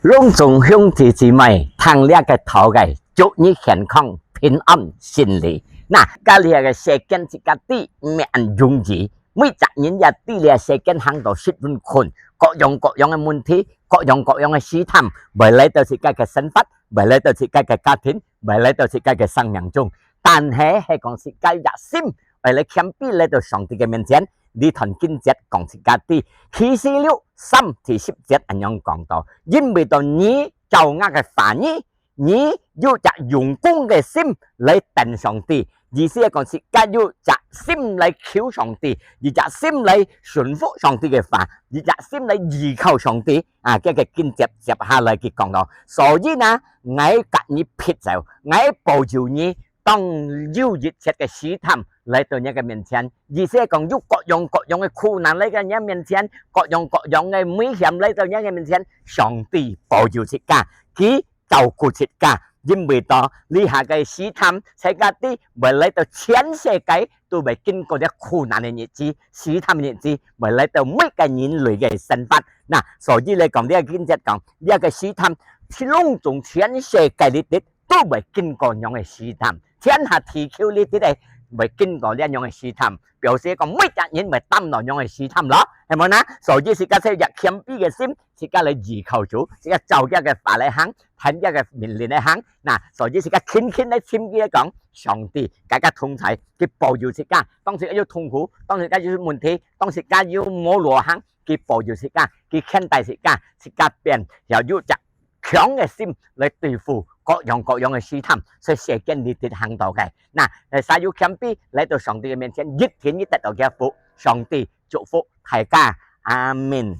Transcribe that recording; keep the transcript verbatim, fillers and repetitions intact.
攏總兄弟姊妹，聽這个道个，祝你健康、平安、順利。那，這个世間自家知，毋係恁容易。每隻人也知這世間行到十分困，各樣各樣个問題，各樣各樣个試探，會來到自家个生活，會來到自家个家庭，會來到自家个生命中。但係，係講自家一心，愛來謙卑來到上帝个面前， 這段經節講自家知，啟示錄三第十節恁樣講到：因為到你照𠊎个話語，你有隻用功个心來等上帝。意思係講，自家有隻心來求上帝，一隻心來順服上帝个話，一隻心來依靠上帝。啊，這个經節接下來佢講到，所以呢，𠊎佮你撇走，𠊎保佑你， 當有一切个試探來到你个面前，意思係講有各樣各樣个苦難來到你面前，各樣各樣个危險來到你个面前，上帝保佑自家，佢照顧自家，因為到這下个試探，自家知會來到全世界都會經過這苦難个日子、試探个日子，會來到每個人類个生活。那，所以來講，這个經節講，這个試探，攏總全世界裡底 都會經過恁樣个試探，天下地球裡底个會經過恁樣个試探，表示講每隻人會擔到恁樣个試探咯，係無呢？所以自家就有謙卑个心，自家來依靠主，自家照佢个話來行，聽佢个命令來行。那，所以自家勤勤來尋佢講，上帝，佮自家同在，佢保佑自家。當自家有痛苦，當自家有問題，當自家有無路行，佢保佑自家，佢牽帶自家，自家變要有隻 強个心來對付各樣各樣个試探，在世間裡底行到个。那，呃，儕有謙卑來到上帝个面前，一定一得到佢个福。上帝祝福大家，阿們。